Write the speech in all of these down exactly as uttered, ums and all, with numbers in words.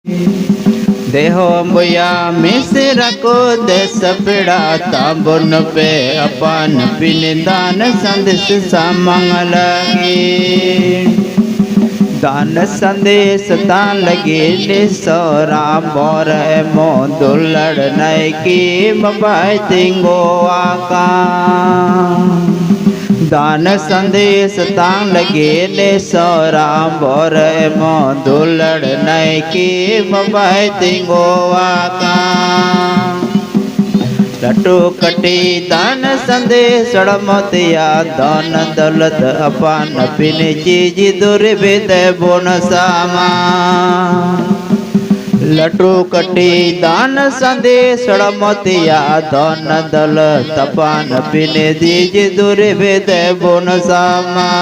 ᱫᱮᱦᱚ ᱵᱚᱭᱟ ᱢᱤᱥᱨᱟ ᱠᱚ ᱫᱮᱥ ᱯᱮᱲᱟ ᱛᱟᱵᱚᱱ ᱯᱮ ᱟᱯᱟᱱ ᱟᱹᱯᱤᱱ ᱫᱟᱱ ᱥᱟᱸᱫᱮᱥ ᱥᱟᱢᱟᱝ ᱞᱟᱹᱜᱤᱫ᱾ ᱫᱟᱱ ᱥᱟᱸᱫᱮᱥ ᱛᱟᱱ ᱞᱟᱹᱜᱤᱫ ᱱᱤᱥᱚᱨᱟ ᱵᱚᱨ ᱮᱢᱚ ᱫᱩᱞᱟᱹᱲ ᱱᱟᱭᱠᱮ ᱵᱟᱵᱟᱭ ᱛᱤᱸᱜᱩ ᱟᱠᱟᱱ᱾ ᱫᱟᱱ ᱥᱟᱸᱫᱮᱥ ᱛᱟᱝ ᱞᱟᱹᱜᱤᱫ ᱱᱤᱥᱚᱨᱟ ᱵᱚᱨ ᱮᱢᱚ ᱫᱩᱞᱟᱹᱲ ᱱᱟᱭᱠᱮ ᱵᱟᱵᱟᱭ ᱛᱤᱸᱜᱩ ᱟᱠᱟᱱ᱾ ᱞᱟᱹᱴᱩ ᱠᱟᱹᱴᱤᱡ ᱫᱟᱱ ᱥᱟᱸᱫᱮᱥ ᱦᱚᱲᱢᱚ ᱛᱮᱭᱟᱜ ᱫᱷᱚᱱ ᱫᱚᱞᱚᱛ ᱟᱯᱟᱱ ᱟᱹᱯᱤᱱ ᱪᱤᱡ ᱫᱩᱨᱤᱵ ᱛᱮᱵᱚᱱ ᱥᱟᱢᱟ᱾ ᱞᱟᱹᱴᱩ ᱠᱟᱹᱴᱤᱡ ᱫᱟᱱ ᱥᱟᱸᱫᱮᱥ ᱦᱚᱲᱢᱚ ᱛᱮᱭᱟᱜ ᱫᱷᱚᱱ ᱫᱚᱞᱚᱛ ᱟᱯᱟᱱ ᱟᱹᱯᱤᱱ ᱪᱤᱡ ᱫᱩᱨᱤᱵ ᱛᱮᱵᱚᱱ ᱥᱟᱢᱟ᱾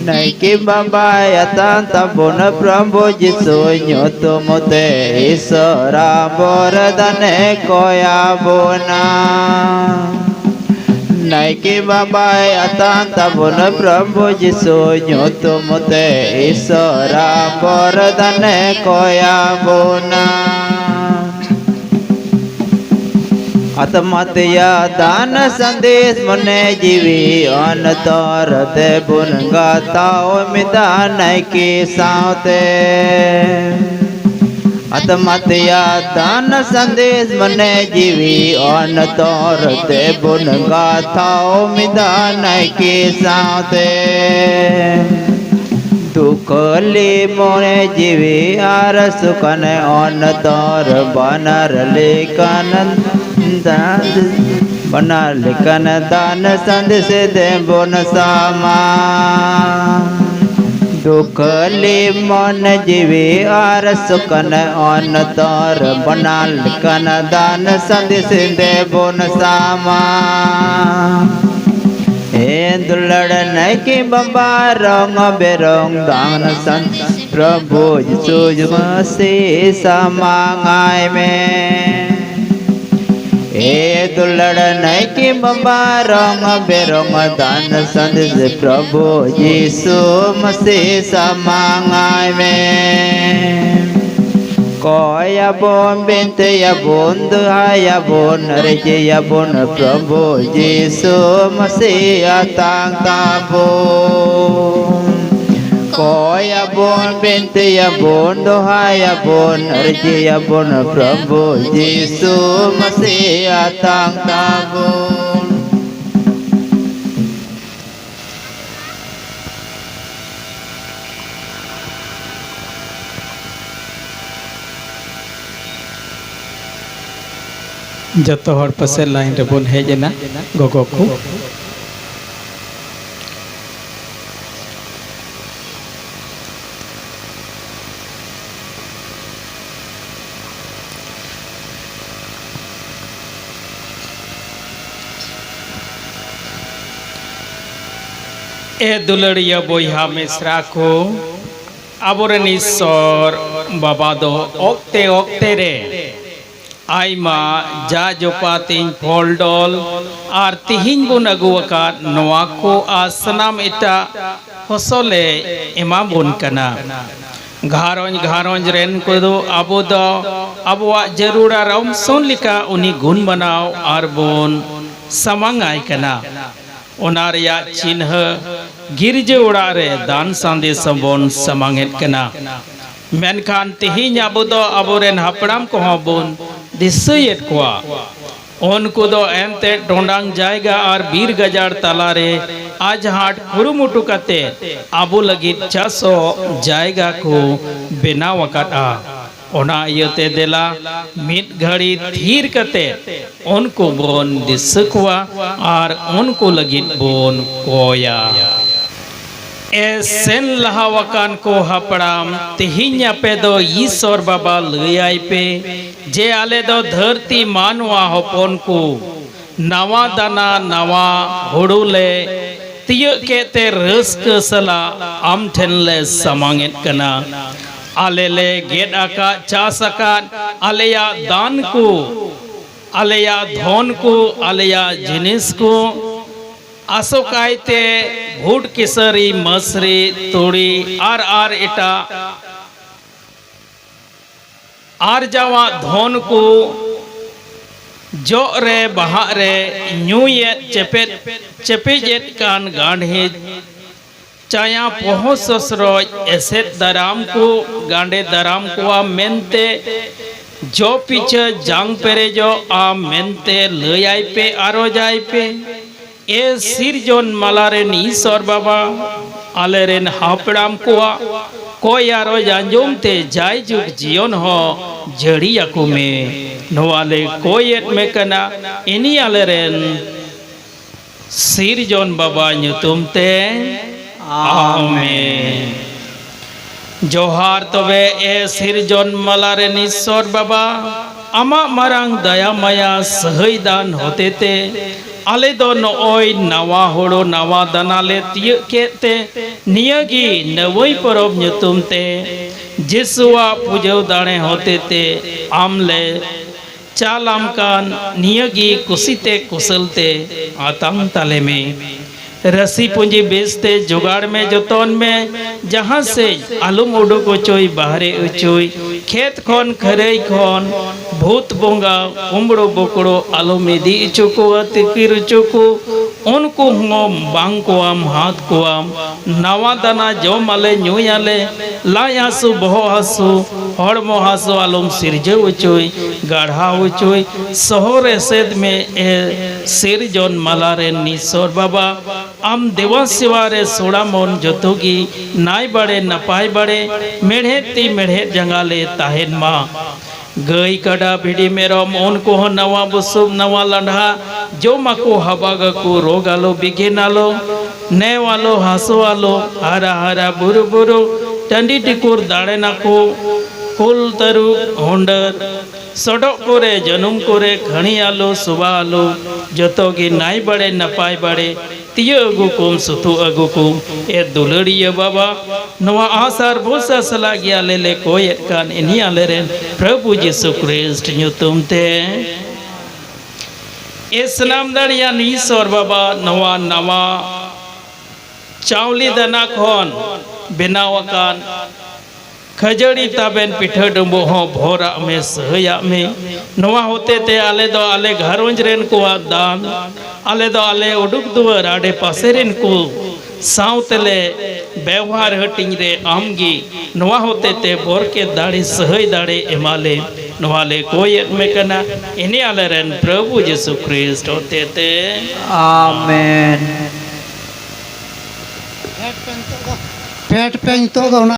ᱱᱟᱭᱠᱮ ᱵᱟᱵᱟᱭ ᱟᱛᱟᱝ ᱛᱟᱵᱚᱱ ᱯᱨᱚᱵᱷᱩ ᱡᱤᱥᱩ ᱧᱩᱛᱩᱢ ᱛᱮ ᱤᱥᱚᱨᱟ ᱵᱚᱨᱫᱟᱱᱮ ᱠᱚᱭᱟᱵᱚᱱᱟ᱾ ᱱᱟᱭᱠᱮ ᱵᱟᱵᱟᱭ ᱟᱛᱟᱝ ᱛᱟᱵᱚᱱ ᱯᱨᱚᱵᱷᱩ ᱡᱤᱥᱩ ᱧᱩᱛᱩᱢ ᱛᱮ ᱤᱥᱚᱨᱟ ᱵᱚᱨᱫᱟᱱᱮ ᱠᱚᱭᱟᱵᱚᱱᱟ᱾ ᱟᱛᱢᱟ ᱛᱮᱭᱟ ᱫᱟᱱ ᱥᱟᱸᱫᱮᱥ ᱢᱚᱱᱮ ᱡᱤᱣᱤ ᱚᱱᱛᱚᱨ ᱛᱮᱵᱚᱱ ᱜᱟᱛᱟᱣ ᱢᱤᱫᱟ ᱱᱟᱭᱠᱮ ᱥᱟᱶᱛᱮ᱾ ᱟᱛᱢᱟ ᱛᱮᱭᱟ ᱫᱟᱱ ᱥᱟᱸᱫᱮᱥ ᱢᱚᱱᱮ ᱡᱤᱣᱤ ᱚᱱᱛᱚᱨ ᱛᱮᱵᱚᱱ ᱜᱟᱛᱟᱣ ᱢᱤᱫᱟ ᱱᱟᱭᱠᱮ ᱥᱟᱶᱛᱮ᱾ ᱫᱩᱠᱷᱟᱹᱞᱤ ᱢᱚᱱᱮ ᱡᱤᱣᱤ ᱟᱨ ᱥᱩᱠᱟᱱ ᱚᱱᱛᱚᱨ ᱵᱟᱱᱟᱨ ᱞᱮᱠᱟᱱ ᱫᱟᱱ, ᱵᱟᱱᱟᱨ ᱞᱮᱠᱟᱱ ᱫᱟᱱ ᱥᱟᱸᱫᱮᱥ ᱫᱮᱵᱚᱱ ᱥᱟᱢᱟ᱾ ᱫᱩᱠᱷᱟᱹᱞᱤ ᱢᱚᱱᱮ ᱡᱤᱣᱤ ᱟᱨ ᱥᱩᱠᱟᱱ ᱚᱱᱛᱚᱨ ᱵᱟᱱᱟᱨ ᱞᱮᱠᱟᱱ ᱫᱟᱱ ᱥᱟᱸᱫᱮᱥ ᱫᱮᱵᱚᱱ ᱥᱟᱢᱟ᱾ ᱦᱮ ᱫᱩᱞᱟᱹᱲ ᱱᱟᱭᱠᱮ ᱵᱟᱵᱟ ᱨᱚᱝ ᱵᱮᱨᱚᱝ ᱫᱟᱱ ᱥᱟᱸᱫᱮᱥ ᱯᱨᱚᱵᱷᱩ ᱡᱤᱥᱩ ᱢᱟᱹᱥᱤ ᱥᱟᱢᱟᱝᱟᱭ ᱢᱮ᱾ ᱮ ᱫᱩᱞᱟᱹᱲ ᱱᱟᱭᱠᱮ ᱵᱟᱵᱟ ᱨᱚᱝ ᱵᱮᱨᱚᱝ ᱫᱟᱱ ᱥᱟᱸᱫᱮᱥ ᱯᱨᱚᱵᱷᱩ ᱡᱤᱥᱩ ᱢᱟᱹᱥᱤ ᱥᱟᱢᱟᱝᱟᱭ ᱢᱮ᱾ ᱟᱵᱚᱱ, ᱵᱤᱱᱛᱤᱭᱟᱵᱚᱱ, ᱫᱚᱦᱟᱭᱟᱵᱚᱱ, ᱨᱤᱡᱤᱭᱟᱵᱚᱱ, ᱯᱨᱚᱵᱷᱩ ᱡᱤᱥᱩ ᱢᱟᱥᱤᱭᱟ ᱛᱟᱝ ᱛᱟᱵᱚᱱ᱾ ᱠᱚᱭᱟᱵᱚᱱ, ᱵᱤᱱᱛᱤᱭᱟᱵᱚᱱ, ᱫᱚᱦᱟᱭᱟᱵᱚᱱ, ᱨᱤᱡᱤᱭᱟᱵᱚᱱ, ᱯᱨᱚᱵᱷᱩ ᱡᱤᱥᱩ ᱢᱟᱥᱤᱭᱟ ᱛᱟᱝ ᱛᱟᱵᱚᱱ᱾ ᱡᱚᱛᱚ ᱦᱚᱲ ᱯᱟᱥᱮ line ᱨᱮᱵᱚᱱ ᱦᱮᱡ ᱮᱱᱟ, ᱜᱚᱜᱚ ᱠᱚ᱾ ᱮ ᱫᱩᱞᱟᱹᱲᱤᱭᱟᱹ ᱵᱚᱭᱦᱟ ᱢᱤᱥᱨᱟ ᱠᱚ, ᱟᱵᱚᱨᱮᱱ ᱤᱥᱥᱚᱨ ᱵᱟᱵᱟ ᱫᱚ ᱚᱠᱛᱮ ᱚᱠᱛᱮ ᱨᱮ ᱟᱭᱢᱟ ᱡᱟ ᱡᱚᱯᱟᱛᱤᱧ ᱯᱷᱚᱞ ᱰᱚᱞ ᱟᱨ ᱛᱤᱦᱤᱧ ᱵᱚᱱ ᱟᱹᱜᱩ ᱟᱠᱟᱫ ᱱᱚᱣᱟ ᱠᱚ ᱟᱨ ᱥᱟᱱᱟᱢ ᱮᱴᱟᱜ ᱯᱷᱚᱥᱚᱞᱮ ᱮᱢᱟ ᱵᱚᱱ ᱠᱟᱱᱟ᱾ ᱜᱷᱟᱨᱚᱸᱡᱽ ᱜᱷᱟᱨᱚᱸᱡᱽ ᱨᱮᱱ ᱠᱚᱫᱚ ᱟᱵᱚ ᱫᱚ ᱟᱵᱚᱣᱟᱜ ᱡᱟᱹᱨᱩᱲᱟ ᱨᱚᱢᱥᱚᱱ ᱞᱮᱠᱟ ᱩᱱᱤ ᱜᱩᱱ ᱢᱟᱱᱟᱣ ᱟᱨ ᱵᱚᱱ ᱥᱟᱢᱟᱝ ᱟᱭ ᱠᱟᱱᱟ᱾ ᱚᱱᱟ ᱨᱮᱭᱟᱜ ᱪᱤᱱᱦᱟᱹ ᱜᱤᱨᱡᱟᱹ ᱚᱲᱟᱜ ᱨᱮ ᱫᱟᱱ ᱥᱟᱸᱫᱮᱥ ᱦᱚᱸᱵᱚᱱ ᱥᱟᱢᱟᱝ ᱮᱫ ᱠᱟᱱᱟ᱾ ᱢᱮᱱᱠᱷᱟᱱ ᱛᱮᱦᱮᱧ ᱟᱵᱚ ᱫᱚ ᱟᱵᱚᱨᱮᱱ ᱦᱟᱯᱲᱟᱢ ᱠᱚᱦᱚᱸ ᱵᱚᱱ ᱫᱤᱥᱟᱹᱭᱮᱫ ᱠᱚᱣᱟ᱾ ᱩᱱᱠᱩ ᱫᱚ ᱮᱱᱛᱮ ᱴᱚᱸᱰᱟᱝ ᱡᱟᱭᱜᱟ ᱟᱨ ᱵᱤᱨ ᱜᱟᱡᱟᱲ ᱛᱟᱞᱟᱨᱮ ᱟᱡᱷᱟᱴ ᱠᱩᱨᱩᱢᱩᱴᱩ ᱠᱟᱛᱮ ᱟᱵᱚ ᱞᱟᱹᱜᱤᱫ ᱪᱟᱥᱚᱜ ᱡᱟᱭᱜᱟ ᱠᱚ ᱵᱮᱱᱟᱣ ᱟᱠᱟᱫᱼᱟ᱾ ᱚᱱᱟ ᱤᱭᱟᱹᱛᱮ ᱫᱮᱞᱟ ᱢᱤᱫ ᱜᱷᱟᱹᱲᱤ ᱛᱷᱤᱨ ᱠᱟᱛᱮ ᱩᱱᱠᱩ ᱵᱚᱱ ᱫᱤᱥᱟᱹ ᱠᱚᱣᱟ ᱟᱨ ᱩᱱᱠᱩ ᱞᱟᱹᱜᱤᱫ ᱵᱚᱱ ᱠᱚᱭᱟ᱾ ᱮ ᱥᱮᱱ ᱞᱟᱦᱟ ᱟᱠᱟᱱ ᱠᱚ ᱦᱟᱯᱲᱟᱢ, ᱛᱮᱦᱮᱧ ᱟᱯᱮ ᱫᱚ ᱤᱥᱚᱨ ᱵᱟᱵᱟ ᱞᱟᱹᱭᱟᱭ ᱯᱮ ᱡᱮ ᱟᱞᱮ ᱫᱚ ᱫᱷᱟᱹᱨᱛᱤ ᱢᱟᱱᱣᱟ ᱦᱚᱯᱚᱱ ᱠᱚ ᱱᱟᱣᱟ ᱫᱟᱱᱟ ᱱᱟᱣᱟ ᱦᱩᱲᱩ ᱞᱮ ᱛᱤᱭᱟᱹᱜ ᱠᱮᱫ ᱛᱮ ᱨᱟᱹᱥᱠᱟᱹ ᱥᱟᱞᱟᱜ ᱟᱢ ᱴᱷᱮᱱ ᱞᱮ ᱥᱟᱢᱟᱝ ᱮᱫ ᱠᱟᱱᱟ᱾ ᱟᱞᱮ ᱞᱮ ᱜᱮᱫ ᱟᱠᱟᱫ, ᱪᱟᱥ ᱟᱠᱟᱫ, ᱟᱞᱮᱭᱟᱜ ᱫᱟᱱ ᱠᱚ, ᱟᱞᱮᱭᱟᱜ ᱫᱷᱚᱱ ᱠᱚ, ᱟᱞᱮᱭᱟᱜ ᱡᱤᱱᱤᱥ ᱠᱚ, ᱟᱥᱚᱠᱟᱭᱛᱮ ᱵᱷᱩᱴ, ᱠᱤᱥᱟᱹᱨᱤ, ᱢᱟᱹᱥᱨᱤ, ᱛᱩᱲᱤ ᱟᱨ, ᱟᱨ ᱮᱴᱟᱜ ᱟᱨᱡᱟᱣᱟᱜ ᱫᱷᱚᱱ ᱠᱚ ᱡᱚᱜ ᱨᱮ ᱵᱟᱦᱟᱜ ᱨᱮ ᱧᱩᱭᱮᱫ ᱪᱮᱯᱮᱫ ᱪᱮᱯᱮᱡᱮᱫ ᱠᱟᱱ ᱜᱟᱸᱰᱮ ᱪᱟᱭᱟ ᱯᱚᱦᱚᱸ ᱥᱚᱥᱨᱚᱡ ᱮᱥᱮᱫ ᱫᱟᱨᱟᱢ ᱠᱚ ᱜᱟᱸᱰᱮ ᱫᱟᱨᱟᱢ ᱠᱚᱣᱟ ᱢᱮᱱᱛᱮ ᱡᱚ ᱯᱤᱪᱷᱟᱹ ᱡᱟᱝ ᱯᱮᱨᱮᱡᱚᱜᱼᱟ ᱢᱮᱱᱛᱮ ᱞᱟᱹᱭᱟᱭ ᱯᱮ ᱟᱨᱚᱡᱟᱭ ᱯᱮ᱾ ᱮ ᱥᱤᱨᱡᱚᱱ ᱢᱟᱞᱟ ᱨᱮᱱ ᱤᱥᱚᱨ ᱵᱟᱵᱟ, ᱟᱞᱮ ᱨᱮᱱ ᱦᱟᱯᱲᱟᱢ ᱠᱚᱣᱟᱜ ᱠᱚᱭ ᱟᱨᱚᱡ ᱟᱸᱡᱚᱢ ᱛᱮ ᱡᱟᱭᱡᱩᱜᱽ ᱡᱤᱭᱚᱱ ᱦᱚᱸ ᱡᱟᱹᱲᱤᱭᱟᱠᱚ ᱢᱮ᱾ ᱱᱚᱣᱟ ᱞᱮ ᱠᱚᱭᱮᱫ ᱢᱮ ᱠᱟᱱᱟ ᱤᱱᱤ ᱟᱞᱮ ᱨᱮᱱ ᱥᱤᱨᱡᱚᱱ ᱵᱟᱵᱟ ᱧᱩᱛᱩᱢ ᱛᱮ᱾ ᱟᱢᱮᱱ᱾ ᱡᱚᱦᱟᱨ ᱛᱚᱵᱮ ᱮ ᱥᱤᱨᱡᱚᱱ ᱢᱟᱞᱟ ᱨᱮᱱ ᱤᱥᱚᱨ ᱵᱟᱵᱟ, ᱟᱢᱟᱜ ᱢᱟᱨᱟᱝ ᱫᱟᱭᱟ ᱢᱟᱭᱟ ᱥᱟᱹᱦᱟᱹᱭ ᱫᱟᱱ ᱦᱚᱛᱮᱛᱮ ᱟᱞᱮ ᱫᱚ ᱱᱚᱜᱼᱚᱭ ᱱᱟᱣᱟ ᱦᱳᱲᱳ ᱱᱟᱣᱟ ᱫᱟᱱᱟ ᱞᱮ ᱛᱤᱭᱟᱹᱜ ᱠᱮᱫ ᱛᱮ ᱱᱤᱭᱟᱹ ᱜᱮ ᱱᱟᱹᱣᱟᱹᱭ ᱯᱚᱨᱚᱵᱽ ᱧᱩᱛᱩᱢ ᱛᱮ ᱡᱤᱥᱩᱣᱟᱜ ᱯᱩᱡᱟᱹᱣ ᱫᱟᱲᱮ ᱦᱚᱛᱮᱛᱮ ᱟᱢ ᱞᱮ ᱪᱟᱞᱟᱢ ᱠᱟᱱ ᱱᱤᱭᱟᱹ ᱜᱮ ᱠᱩᱥᱤ ᱛᱮ ᱠᱩᱥᱟᱹᱞ ᱛᱮ ᱟᱛᱟᱝ ᱛᱟᱞᱮ ᱢᱮ᱾ ᱨᱟᱹᱥᱤ ᱯᱩᱸᱡᱤ ᱵᱮᱥ ᱛᱮ ᱡᱚᱜᱟᱲ ᱢᱮ, ᱡᱚᱛᱚᱱ ᱢᱮ, ᱡᱟᱦᱟᱸ ᱥᱮᱫ ᱟᱞᱚᱢ ᱩᱰᱩᱠ ᱦᱚᱪᱚᱭ, ᱵᱟᱦᱨᱮ ᱦᱚᱪᱚᱭ᱾ ᱠᱷᱮᱛ ᱠᱷᱚᱱ ᱠᱷᱟᱹᱨᱟᱹᱭ ᱠᱷᱚᱱ ᱵᱷᱩᱛ ᱵᱚᱸᱜᱟ ᱠᱩᱢᱵᱽᱲᱩ ᱵᱩᱠᱲᱩ ᱟᱞᱚᱢ ᱤᱫᱤ ᱦᱚᱪᱚ ᱠᱚᱣᱟ, ᱛᱤᱠᱤᱨ ᱦᱚᱪᱚ ᱠᱚ᱾ ᱩᱱᱠᱩ ᱦᱚᱸ ᱵᱟᱝ ᱠᱚᱣᱟᱢ, ᱦᱟᱛ ᱠᱚᱣᱟᱢ᱾ ᱱᱟᱣᱟ ᱫᱟᱱᱟ ᱡᱚᱢ ᱟᱞᱮ, ᱧᱩᱭ ᱟᱞᱮ᱾ ᱞᱟᱡ ᱦᱟᱹᱥᱩ, ᱵᱚᱦᱚᱜ ᱦᱟᱹᱥᱩ, ᱦᱚᱲᱢᱚ ᱦᱟᱹᱥᱩ ᱟᱞᱚᱢ ᱥᱤᱨᱡᱟᱹᱣ ᱦᱚᱪᱚᱭ, ᱜᱟᱲᱦᱟᱣ ᱦᱚᱪᱚᱭ᱾ ᱥᱚᱦᱚᱨ ᱮᱥᱮᱫ ᱢᱮ ᱮ ᱥᱤᱨᱡᱚᱱ ᱢᱟᱞᱟ ᱨᱮᱱ ᱱᱤᱥᱚᱨ ᱵᱟᱵᱟ᱾ ᱟᱢ ᱫᱮᱵᱟ ᱥᱮᱵᱟ ᱨᱮ ᱥᱚᱲᱟ ᱢᱚᱱ ᱡᱚᱛᱚ ᱜᱮ ᱱᱟᱭ ᱵᱟᱲᱮ ᱱᱟᱯᱟᱭ ᱵᱟᱲᱮ, ᱢᱮᱲᱦᱮᱫ ᱛᱤ ᱢᱮᱲᱦᱮᱫ ᱡᱟᱸᱜᱟ ᱞᱮ ᱛᱟᱦᱮᱱ ᱢᱟ᱾ ᱜᱟᱹᱭ, ᱠᱟᱰᱟ, ᱵᱷᱤᱰᱤ, ᱢᱮᱨᱚᱢ, ᱩᱱᱠᱩ ᱦᱚᱸ ᱱᱟᱣᱟ ᱵᱩᱥᱩᱵ, ᱱᱟᱣᱟ ᱞᱟᱸᱰᱷᱟ ᱡᱚᱢ ᱟᱠᱚ, ᱦᱟᱵᱟᱜ ᱟᱠᱚ, ᱨᱳᱜᱽ ᱟᱞᱚ, ᱵᱤᱜᱷᱤᱱ ᱟᱞᱚ, ᱱᱮᱣ ᱟᱞᱚ, ᱦᱟᱹᱥᱩ ᱟᱞᱚ, ᱦᱟᱨᱟ ᱦᱟᱨᱟ ᱵᱩᱨᱩ ᱵᱩᱨᱩ, ᱴᱟᱺᱰᱤ ᱴᱤᱠᱩᱨ ᱫᱟᱬᱮ ᱱᱟᱠᱚ, ᱠᱩᱞ, ᱛᱟᱹᱨᱩᱵ, ᱦᱩᱸᱰᱟᱹᱨ, ᱥᱚᱰᱚᱜ ᱠᱚᱨᱮ, ᱡᱟᱹᱱᱩᱢ ᱠᱚᱨᱮ, ᱠᱷᱟᱹᱲᱤ ᱟᱞᱚ, ᱥᱚᱵᱟ ᱟᱞᱚ, ᱡᱚᱛᱚ ᱜᱮ ᱱᱟᱭ ᱵᱟᱲᱮ ᱱᱟᱯᱟᱭ ᱵᱟᱲᱮ, ᱛᱤᱭᱟᱹᱜ ᱟᱹᱜᱩ ᱠᱚᱢ, ᱥᱩᱛᱩᱜ ᱟᱹᱜᱩ ᱠᱚᱢ᱾ ᱮ ᱫᱩᱞᱟᱹᱲᱤᱭᱟᱹ ᱵᱟᱵᱟ, ᱱᱚᱣᱟ ᱟᱥ ᱟᱨ ᱵᱷᱚᱨᱥᱟ ᱥᱟᱞᱟᱜ ᱜᱮ ᱟᱞᱮ ᱞᱮ ᱠᱚᱭᱮᱫ ᱠᱟᱱ ᱤᱱᱤ ᱟᱞᱮ ᱨᱮᱱ ᱯᱨᱚᱵᱷᱩ ᱡᱤᱥᱩ ᱠᱷᱨᱤᱥᱴ ᱧᱩᱛᱩᱢ ᱛᱮ᱾ ᱮ ᱥᱟᱱᱟᱢ ᱫᱟᱲᱮᱭᱟᱱ ᱤᱥᱚᱨ ᱵᱟᱵᱟ, ᱱᱚᱣᱟ ᱱᱟᱣᱟ ᱪᱟᱣᱞᱮ ᱫᱟᱱᱟ ᱠᱷᱚᱱ ᱵᱮᱱᱟᱣ ᱟᱠᱟᱱ ᱠᱷᱟᱹᱡᱟᱹᱲᱤ, ᱛᱟᱵᱮᱱ, ᱯᱤᱴᱷᱟᱹ ᱰᱩᱸᱵᱩᱜ ᱦᱚᱸ ᱵᱷᱚᱨᱟᱜ ᱢᱮ, ᱥᱟᱹᱦᱟᱹᱭᱟᱜ ᱢᱮ᱾ ᱱᱚᱣᱟ ᱦᱚᱛᱮ ᱛᱮ ᱟᱞᱮ ᱫᱚ ᱟᱞᱮ ᱜᱷᱟᱨᱚᱸᱡᱽ ᱨᱮᱱ ᱠᱚᱣᱟᱜ ᱫᱟᱱ, ᱟᱞᱮ ᱫᱚ ᱟᱞᱮ ᱩᱰᱩᱠ ᱫᱩᱣᱟᱹᱨ ᱟᱰᱮ ᱯᱟᱥᱮ ᱨᱮᱱ ᱠᱚ ᱥᱟᱶ ᱛᱮᱞᱮ ᱵᱮᱣᱦᱟᱨ ᱦᱟᱹᱴᱤᱧ ᱨᱮ ᱟᱢ ᱜᱮ ᱱᱚᱣᱟ ᱦᱚᱛᱮ ᱛᱮ ᱵᱚᱨᱠᱮᱛ ᱫᱟᱲᱮ, ᱥᱟᱹᱦᱟᱹᱭ ᱫᱟᱲᱮ ᱮᱢᱟ ᱞᱮ᱾ ᱱᱚᱣᱟ ᱞᱮ ᱠᱚᱭᱮᱫ ᱢᱮ ᱠᱟᱱᱟ, ᱤᱱᱤ ᱟᱞᱮ ᱨᱮᱱ ᱯᱨᱚᱵᱷᱩ ᱡᱤᱥᱩ ᱠᱷᱨᱤᱥᱴ ᱦᱚᱛᱮ ᱛᱮ᱾ ᱟᱢᱮᱱ᱾ ᱯᱷᱮᱰ ᱯᱮ ᱱᱤᱛᱚᱜ ᱫᱚ ᱚᱱᱟ